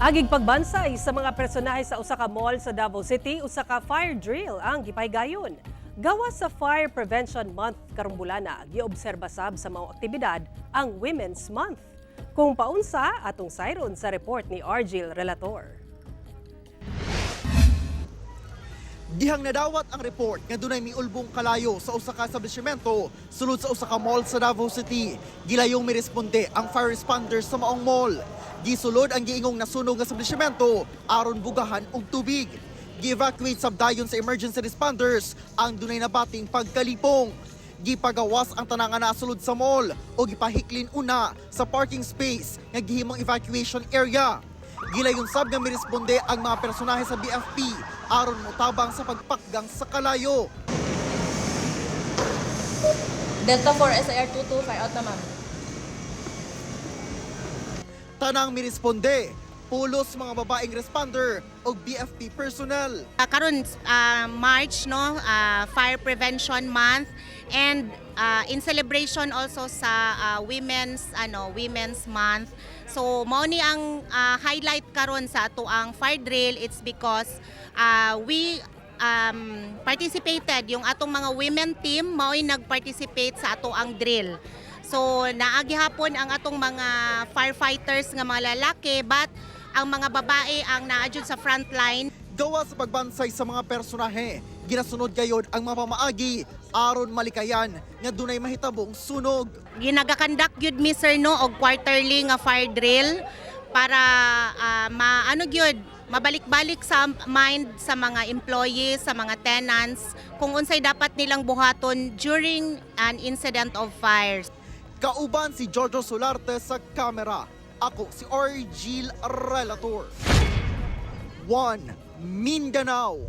Agig pagbansay sa mga personahe sa usa ka mall sa Davao City, usa ka fire drill ang gipahigayon. Gawas sa Fire Prevention Month karong bulana, giobserba sab sa mga aktibidad ang Women's Month. Kung paunsa, atong sayron sa report ni Argil Relator. Dihang nadawat ang report nga dunay miulbong kalayo sa usa ka establishmento sulod sa usa ka mall sa Davao City. Gilayong miresponde ang fire responders sa maong mall. Gisulod ang giingong nasunog nga establishmento aron bugahan og tubig. Gi-evacuate sab dayon sa emergency responders ang dunay nabating pagkalipong. Gipagawas ang tanan nga nasulod sa mall o gipahiklin una sa parking space nga gihimong evacuation area. Gilayon sab nga miresponde ang mga personahe sa BFP aron motabang sa pagpakgang sa kalayo. Delta 4 SIR 22, fire out na, ma'am. Tanang miresponde, pulos mga babaeng responder o BFP personnel. Karon March, no, Fire Prevention Month and in celebration also sa women's month. So mao ni ang highlight karon sa ato ang fire drill. It's because we participated, yung atong mga women team mao'y nag-participate sa ato ang drill. So naagi hapon ang atong mga firefighters nga mga lalaki, but ang mga babae ang naa jud sa front line. Gawa sa pagbansay sa mga personahe, ginasunod gayon ang mga pamaagi aron malikayan nga dunay mahitabong sunog. Ginagakandak gyud mi, sir, no, og quarterly nga fire drill para maano gyud, mabalik-balik sa mind sa mga employees, sa mga tenants, kung unsay dapat nilang buhaton during an incident of fire. Kauban si Jojo Solarte sa kamera. Ako si Argil Relator. 1 Mindanao.